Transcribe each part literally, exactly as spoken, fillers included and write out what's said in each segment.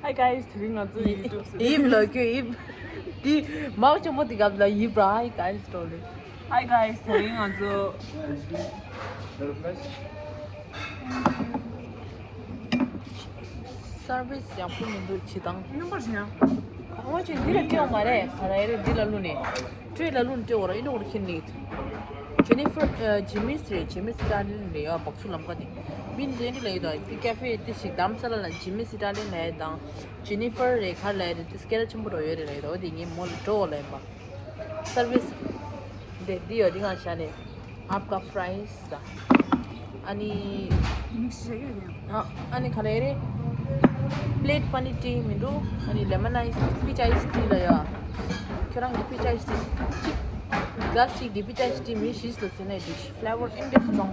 Hi guys, དེ་རིང་ང་ཚོ་YouTube་ཟེར། ཡིབ་ལོ་ཁྱོད་ཡིབ། འདི་མའོ་ཆེན་པོ་འདི་སྐབས་ལ་ཡིབ་ར། Hi guys, ཏོ་ལེ། Hi guys, དེ་རིང་ང་ཚོ་service་ཡག་པོ་མི་འདུག་བྱེད་སྟངས། རྣམ་པར་བྱས་ན། ཁོང་ཚོས་འདི་ལ་སྤྲད་ཡོང་མ་རེད། ང་རང་ཡེ་རེད་འདི་ལ་བླུགས་ནས། ཊེ་ལ་བླུགས་ནས་སྤྲད་འོ་ར། ཨི་ནོ་ར་ཁྱེར་ནས། Jennifer, ཨ། Jimmy's་རེད། Jimmy's Italian་རེད་ཡ། སྦག་ཚུགས་ལམ་ཀ་དེ། མིང་འདི་འདི་ལ་ཡོད་དོ། འདི་ཀ་ཧྥེ་དེ་ཞིག་དྷ་རམ་ས་ལ་ལ་Jimmy's Italian་ལ་ཡོད་དང་། Jennifer་རེད་ག་ལ་ཡོད་རེད། དེ་སྐད་གྲགས་ཆེན་པོ་འགྲོ་ཡོད་རེད་ལ་ཡོད་དོ། འོ་དེ་ངས་མོ་ལ་འགྲོ་འོ་ལ་ཡིན་པ། Service་འདི་འདི་ཡོད། འདི་ང་བཞག་ནས། Aapka fries། ཨ་ནི། ཨ་ནི་ག་རེ་རེད། Plate pani tea་མི་འདུག་ཨ་ནི་lemon ice, peach ice tea་ལ་ཡ། ཁྱོད་རང་གི་peach ice tea་གཅིག glass་གཅིག་གི་peach ice tea་མི་བཞི་ལ་ཟིན་ནས་འདུག flavor་ཨིན་དེ་strong།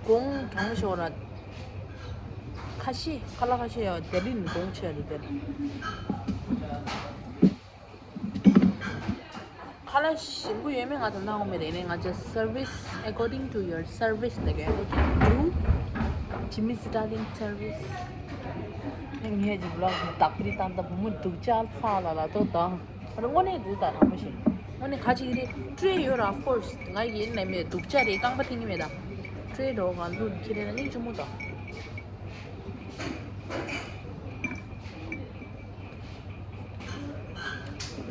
གོང་གྲང་ཤོར་ར། ཁ་ཤས་ཁ་ལག་ཁ་ཤས་ཡ་དེ་རིང་གོང་ཆེ་རེད་དེ། ཁ་ལག་ཞིམ་པོ་ཡོད་མེད་ང་ཚོ་མཐོང་མེད་དེ་ནས། ང་ཚོ་service, according to your service ལ་ག་according to Jimmy's Italian service། ངས་ཀྱི་vlog་འདི་དག་པའི་སྟངས་དང་བུ་མོ་སྡུག་ཅག་ཚ་ལ་ལ་ཏོ་དང་། ཨ་རོ་དངོས་གནས་འདུག་ད་དྲང་པོ་བཤད། དངོས་གནས་ཁ་ཅིག་རེད་སྤྲོད་ཡོད་ར། Of course་ང་ཡིན་ནས་མེད་སྡུག་ཅག་རེད། རྐང་པ་འཐེན་གྱི་མེད་ད། སྤྲོད་འགྲོ་ང་ལུས་ཁྱེར་ན་སྙིང་རྗེ་མོ་དང་།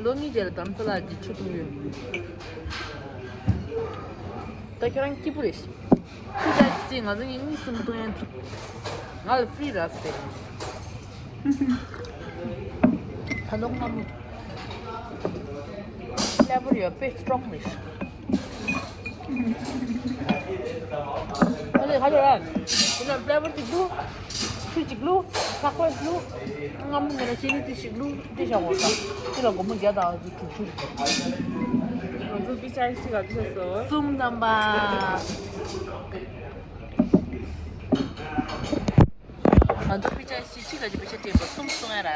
ལོ་གཉིས་རྗེས་ལ་དམ་ཚ་ལགས་ཀྱིས་ཆུ་འཐུང་ཡོད། ད་ཁྱོད་རང་སྐྱིད་པོ་རེད། ཆུ་ཚ་ཅི་ང་ཚོ་གཉིས་གཉིས་གསུམ་འཐུང་ཡན་ཐུབ། ང་ལ་free་རག་སྟེ། ད་ལོ་སྔ་མོ། flavor་ཡོད་པས་strong་རེད། ཨ་ལེ་ཧ་ལོ་ར། ཁོ་ན་flavor་གཅིག་ལུ། ཆུ་གཅིག་ལུ། ཁ་ཁོས་ལུ། སྔ་མོ་ངས་ན་ཅི་ནི་ཏི་ཞིག་ལུ། ཏི་ཞག་འོ་ད། ཏི་ལ་སྒོར་མོ་བརྒྱ་དང་ཨ་ཙི་དྲུག་ཅུ་རེད། ང་ཚོ་པི་ཅ་ཨིས་ཏི་ག་ཚོད་སོ། གསུམ་ཐམ་པ། ང་ཚོ་པི་ཅ་ཨིས་ཏི་གཅིག་ལ་ཅི་པི་ཅ་སྤྲད་པ་གསུམ་གསུང་ཡ་ར། ད།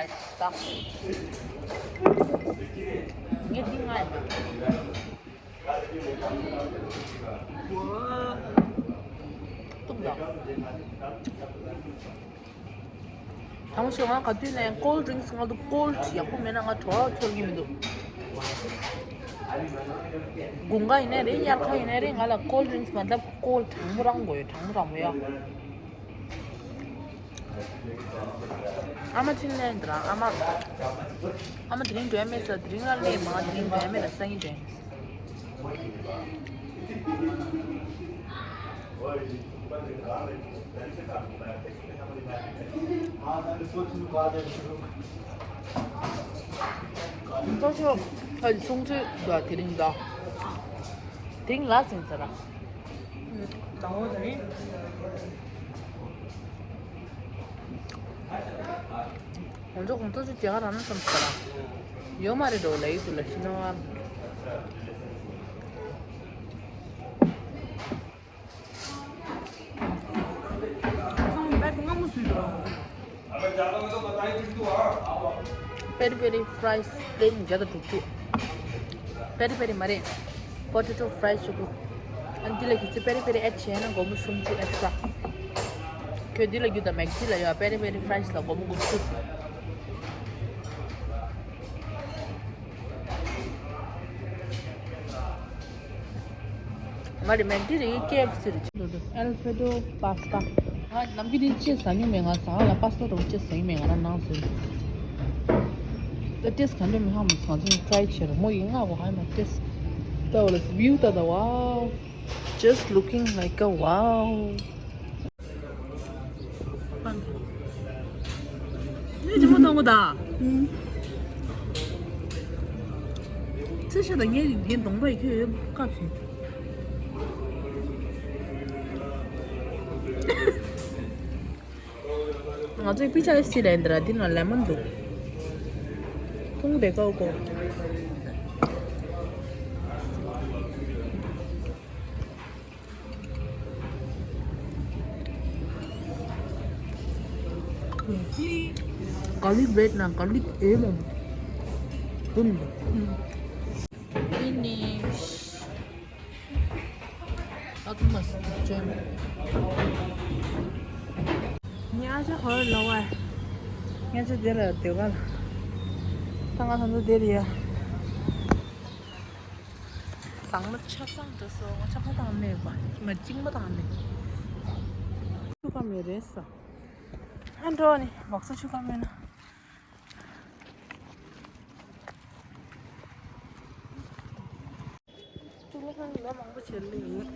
ངས་འདི་ང་ཡིན་པ། ཏུང་ལ། དང་ཞོ་ང་ག་དུས་ནས་cold drinks་ང་ཚོ་cold་ཡག་པོ་མེད་ན་ང་བྲོ་བ་ཚོར་གྱི་མི་འདུག་དགུན་ཁ་ཡིན་ནའི་རེད། དབྱར་ཁ་ཡིན་ནའི་རེད། ང་ལ་cold drinks་མ་ལབ་cold་གྲང་མོ་རང་དགོས་ཡོད། གྲང་མོ་གྲང་མོ་ཡ། ཨ་མ་ཕྲིན་ལས་འདི་རང་ཨ་མ། ཨ་མ་དེ་རིང་འགྲོ་ཡ་མེད་ས། དེ་རིང་ལ་སླེབས་མ་དེ་རིང་འགྲོ་ཡ་མེད་ལ་སང་ཉིན་འགྲོ་ཡ་མེད་ས། ཏོ་ཤོ་ཁ་ཅིག་སོང་ཚོད་འདུག་དེ་རིང་འདུག་དེ་རིང་ལ་ཟིན་ཚར་ར། དང་པོ་དེ་རིང་། ང་ཚོ་གོང་ཚོ་ཚོ་རྒྱ་གར་རང་ན་བསམ་ཚར་ར། ཡོད་མ་རེད་འགྲོ་ལ་ཡིད་དུ་ལ་ཤི་ན་བ། པེ་རི་པེ་རི་ཕ་རའི་སི་པི་ལེཊ་བརྒྱ་དང་དྲུག་ཅུ། པེ་རི་པེ་རི་མ་རེད། པོ་ཏེ་ཊོ་ཕ་རའི་སི་ཅིག་དགོས། ཨ་འདི་ལ་གི་ཚེ་པེ་རི་པེ་རི་ཨེཌ་བྱས་ན་སྒོར་མོ་སུམ་ཅུ་ཨེག་སི་ཊ་ར། ཁྱོད་འདི་ལ་རྒྱུ་དང་མེག་ཌི་ལ་ཡོད་པེ་རི་པེ་རི་ཕ་རའི་སི་ལ་སྒོར་མོ་དགུ་བཅུ། མ་རེད་མེག་ཌི་རེད། ཀེ་ཨེཕ་སི་རེད། ཨལ་ཕེ་ཌོ་པཱ་སི་ཊ། ང་ནམ་རྒྱུན་ནི་ཅི་ཟ་མྱོང་མེད། ང་ཟ་ལ་པཱ་སི་ཊ་རོ་ཅི་ཟ་མྱོང་མེད། ང་རང་ནང་ཟིན། ད་ཏེས་ག་འདྲ་མི་ཧ་མ་སོང་། ང་ཚོ་ཊ་རའི་བྱེད་རོགས། མོ་ཡིན་ང་གོ་ཧ་མ་ཏེས། ད་འོ་ལ་བིའུ་ད་ད་wow, just looking like a wow. ནི་ཅི་མོ་གཏོང་གོ་ད། ཚེ་ཤ་དང་ངའི་རིགས་ངའི་གདོང་པ་ཡི་ཁྱོད་ཡོད་སྐབས་ཤིག་ང་ཚོའི་པི་ཅ་ཨེ་སི་ལེན་འདི་ར་འདི་ན་ལེ་མོན་འདུག་ཁུང་དེ་ཀའོ་ཀོ། garlic bread ན་garlic ཨེ་མོ། འདུག Finish. ཨ་ཁུ་མ་སི་ཅན། ཅི་ཧོར་ལོ་བ། ངས་ཅི་དེ་ལ་སྡོད་ག་ལ། ད་ང་ད་ཚོ་དེ་ལ་ཡ། ཟངས་མ་ཆ་ཚང་འདྲ་སོང་། ང་ཆ་མ་དང་མེད་པ། མ་གཅིག་མ་དང་མེད། ཆུ་ཁ་མེད་རེད་ས། ཨ་འགྲོ་ནི་བག་ས་ཆུ་ཁ་མེད་ན། གཙུག་ལག་ཁང་ལ་མང་པོ་བྱེད་ལེ་ཡིན།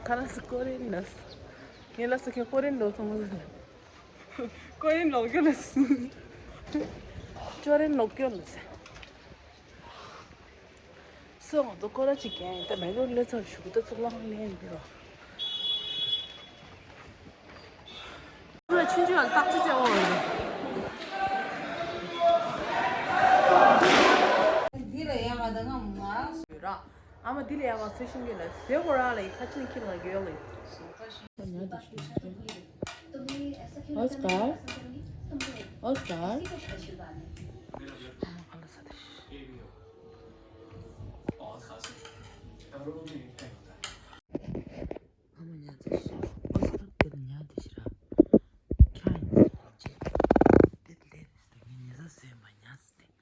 ཁ་ལག་སི་ཀོ་རེ་ནས། ངས་ལ་སི་ཁེ་ཀོ་རེ་འགྲོ་སོང་། ཀོ་རེ་ལོག་ཀྱོ་ལ་སི། ཀོ་རེ་ལོག་ཀྱོ་ལ་སི། སོ་ང་ཚོ་ཀོ་ར་ཅིག་གན་ད་མེག་ལོར་ལེ་ཚར་ཞུ་ད་གཙུག་ལག་ཁང་ལེན་འདི་རོ། ཁོ་ལ་ཆུང་ཆུང་ལ་སྟག་ཅི་ཅི་འོང་ར། ཨ་མ་འདི་ལ་ཡ་ང་ཚོ་ཤིང་གི་ལ་ཟེ་གོ་ར་ལ་ཡི་ཁ་ཆུང་ཁྱི་ལ་གྱོད་ལ་ཡི། Oscar, Oscar. ཨ་མ་ཉལ་ཚེ་ཤི། ཨོ་སི་ཏོག་དེ་ལ་ཉལ་དེ་ཤི་ར། ཁྱང་ཡིན་ཟེར་ཅེ། དེ་ལས་དེ་སྟེ་ངས་ཉལ་ས་ཟོས་མ་ཉལ་ཟེར་ཏེ།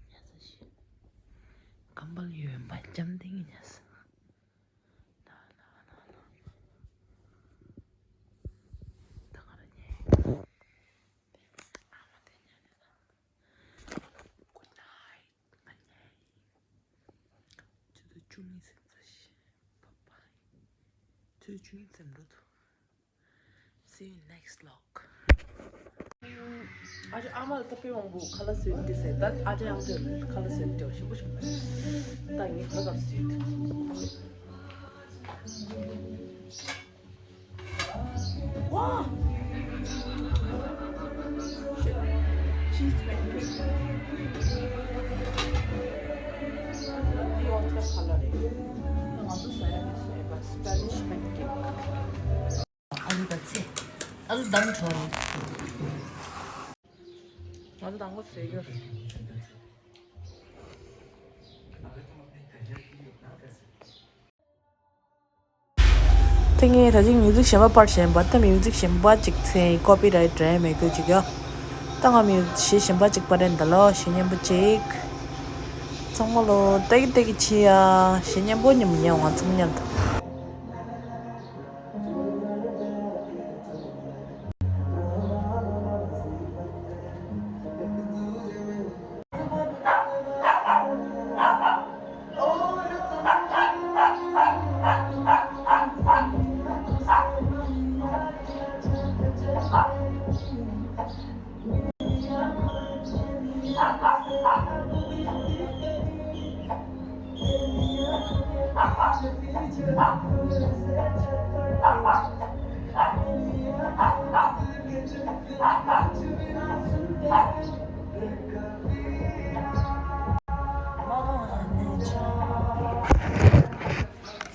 ཉལ་ས་ཤི། ཁམས་པ་ལ་ཡོད་པ་འཇམ་ཐིང་ངེ་ཉལ་ས། ད་ལ་ལ་ལ། ད་ག་ར་ཉལ། ཨ་མ་དེ་ཉལ་ནས་ད། Good night. ང་ཉལ་ཡིན། ཆུ་ཚོད་བཅུ་གཉིས་ཟིན་ཚར་ཤག Bye bye. ཆུ་ཚོད་བཅུ་གཉིས་ཙམ་འགྲོ་ཐུབ། See you next vlog. ཨ་ཅག་ཨ་མ་ལ་ད་དཔེ་མང་པོ་ཁ་ལག་བཟོས་ཏེ་ཟེར། ད་ཨ་ཅག་ཡང་དེ་ཁ་ལག་བཟོས་ཏེ་ཞིམ་པོ་ཞིམ་པོ། ད་ངས་ཁ་ལག་བཟོས་ཏེ། Wow! Cheese pancake. འདི་ཡང་ཐབས་ཁ་ལ་རེད། ང་ཚོ་ཟ་ཡ་མེད་ཟ་ཡ་པ་Spanish pancake. ཨ་ལུ་དང་ཚེ། ཨ་ལུ་དང་གྲོ་རེད། ང་ཚོ་དང་པོ་ཟས་རྒྱུ་རེད། དེ་ངས་ད་ཅིག་མིའུ་ཛིག་གཞན་པ་པར་བཞིན་པ་ད་མིའུ་ཛིག་གཞན་པ་ཅིག་ཚེ་ཀོ་པི་རའེ་ཊི་རེད་མེད་དགོས་ཅིག་ཡོ། ད་ང་མིའུ་གཞས་གཞན་པ་ཅིག་པར་རན་ད་ལོ་གཞས་སྙན་པོ་ཅིག་ཚང་མ་ལོ་ཏེག་ཏེག་ཆི་ཡ་གཞས་སྙན་པོ་ཉམས་ཉན་བ་ཚང་མ་མཉམ་དུ།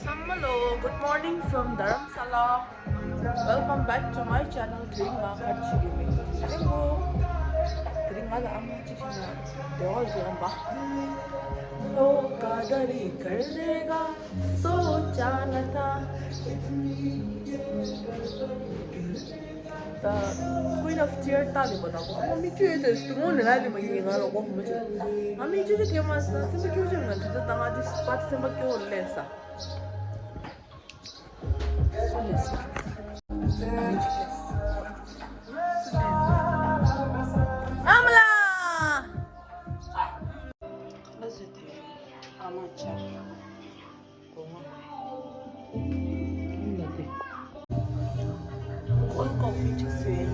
ཚང་མ་ལོ། Good morning from Dharamsala. Welcome back to my channel. དེ་རིང་ང་ག་རེ་བྱེད་ཀྱི་ཡོད་མེད་ཅིག་ལྟ་དགོས། དེ་རིང་ང་ལ་ཨ་མ་གཅིག་ཤི་ན་དེ་བར་དུ་ཡང་པ། ལོ་ཀ་ད་རི་ཀར་རེ་ག་སོ་ཅ་ན་ཐ། ད་Queen of Tears ལྟ་ལེ་པ་ད་གོ། ཨ་མ་མིག་ཆུ་ཡོད་དེ་སྟུ་མོ་ནི་ལ་ལེ་མ་ཡིན་ང་ལ་གོ་མ་ཆུ། ང་མིག་ཆུ་དེ་ཐེ་མ་ས་སེམས་པ་སྐྱོ་ཆུ་ན་དེ་ད་ང་དེ་པ་སེམས་པ་སྐྱོ་ལེ་ས། སུ་ལེ་ས། ཨ་མ་ལ། ལ་སུ་དེ་ཨ་མ་ཆར། Cold coffee ཅིག་བཟོས་ཡིན།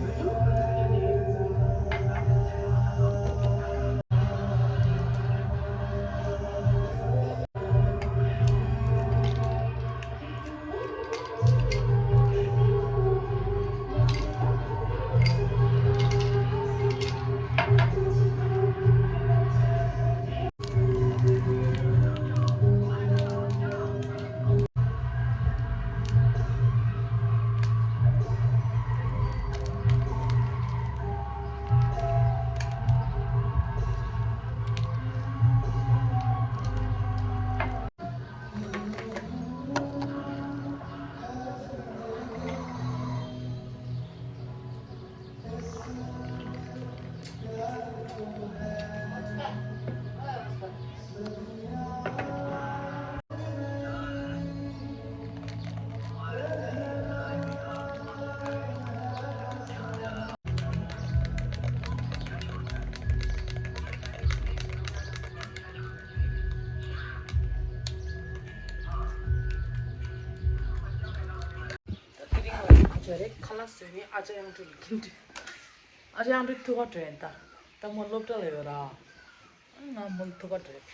ཡོད་རེད། ཁ་ལག་བཟོས་ནས་ཨ་ཅག་དབྱངས་སྒྲོན་ལ་འཁྱེར་འགྲོ། ཨ་ཅག་དབྱངས་སྒྲོན་ཐུག་ག་འགྲོ་ཡིན་ད། ད་མོ་སློབ་གྲྭ་ལ་ཡོད་ར། ང་མོ་ལ་ཐུག་ག་འགྲོ་ཡིན་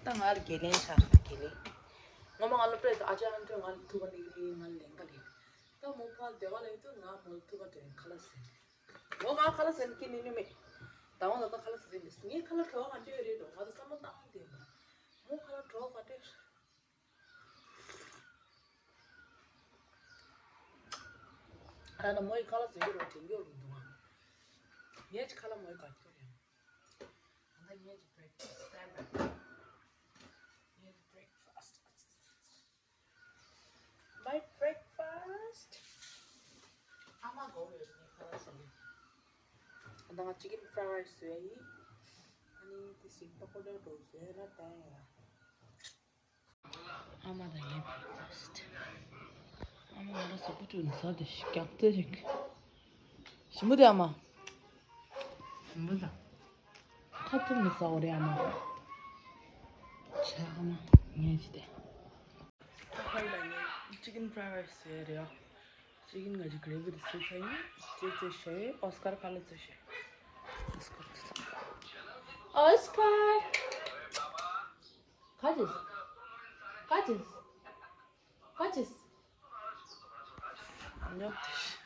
ད། ང་ལ་དགེ་ལེན་ཆགས་ན་དགེ་ལེན། ངོ་མ་ང་སློབ་གྲྭ་ཡོད་ད། ཨ་ཅག་དབྱངས་སྒྲོན་ང་ལ་ཐུག་ག་ནི་གི་རེད། ང་ལ་ལེན་ག་ལེན། ད་མོ་ཕར་སྡེ་བ་ལ་ཡོད་དུས་ང་མོ་ལ་ཐུག་ག་འགྲོ་ཡིན། ཁ་ལག་བཟོས་ནས། འོ་ང་ཁ་ལག་བཟོས་ནས་འཁྱེར་ནས་ནི་མེད། ད་འོ་ད་ལྟ་ཁ་ལག་བཟོས་ནས་ངའི་ཁ་ལག་བྲོ་བ་ག་འདྲ་ཡོད་རེད་འགྲོ། ང་ཚོ་བསམ་བློ་བཏང་ཡོང་དེ་མོ་ཁ་ལག་བྲོ་བ་ག་འདྲ་ཡོད་རེད། ཨ་ན་མོ་ཡི་ཁ་ལག་བཟོས་ཀྱི་རོ་དྲན་རྒྱུ་རུ་འདུག་ང་། ངས་ཀྱི་ཁ་ལག་མོ་ཡི་ག་ཀྱོ་རེད། ཨ་ན་ངས་ཀྱི་breakfast ངས་ཀྱི་breakfast my breakfast ཨ་མ་གོ་རེད་ངས་ཁ་ལག་བཟོས་ནས། ཨ་ད་ང་chicken fried rice བཟོས་ཡིན། ཨ་ནི་དེ་སིང་པ་ཀོ་ཌ་འགྲོ་བཟོས་ན་ད་ཡ། ཨ་མ་དང་ངའི་breakfast ཨ་མ་ང་རང་གཟུགས་པོ་བཀྲུས་ནས་ཟ་དེ་ཞིག་རྒྱག་རྩེ་ཞིག་ཞིམ་པོ་དེ་ཨ་མ། ཞིམ་པོ་ཟ། ཁ་བཙུམ་ནས་ཟ་འོ་རེད་ཨ་མ། བྱས་ཨ་མ་ངས་ཅི་དེ། ད་ཁ་ལ་ངས་chicken fried rice བཟོས་རེད་ཨ། chicken ང་ཅི་gravy དེ་བཟོས་ཚར་ཡིན། ཅེ་ཙེ་ཤེ་ཨོ་སི་ཀར་ཁ་ལ་ཙེ་ཤེ། ཨོ་སི་ཀར། ཁ་ཅིས། ཁ་ཅིས། ཁ་ཅིས། ཉོབ་ཏེ།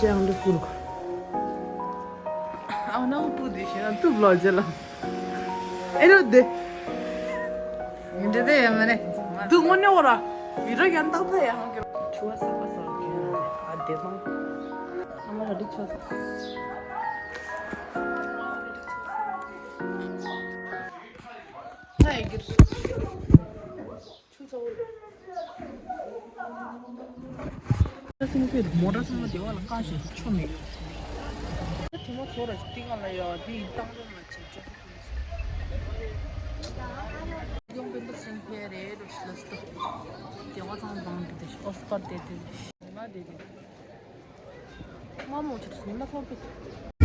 ཅང་འདི་ཀུར། ཨ་ན་འུ་ཏུ་དེ་ཤེས་ན་ཏུབ་ལོ་ཇེ་ལ། ཨེ་རོ་དེ། མི་འདྲ་དེ་ཡོད་མ་རེད། དུ་དངོས་གནས་འོ་ར། མི་ར་ཡང་ཏག་ཏག་ཡང་གི། ཆུ་བ་ས་བ་ས་བ་གི་ཡང་རེད། ཨ་དེ་མང་། ཨ་མ་ར་འདི་ཆོ་ས། ད་ཡི་གི། ཆུ་ཚ་བོ་རེད། ད་སེམས་ཁུར་མོ་ཊ་ཚང་མ་སྡེ་བ་ལ་བཀག་བཞག་ཆོ་མེད། ད་དྲི་མ་ཚོ་ར་ཅིག་ཏིང་ང་ལ་ཡོད་དེ་ཡིན་བཏང་རོགས་མ་བྱེད་ཅོ་ས་ཁུར་སི། ཡོང་དཔོན་པོ་སེམས་ཕལ་རེད་རོ་ཤི་ལ་སི་ཏོ། སྡེ་བ་ཚང་མ་བང་དེ་དེ་ཨོ་སི་ཀར་དེ་དེ་ང་དེ་དེ། ང་མོ་ཆུ་ཚོད་ཉི་མ་ཚོགས་པའི།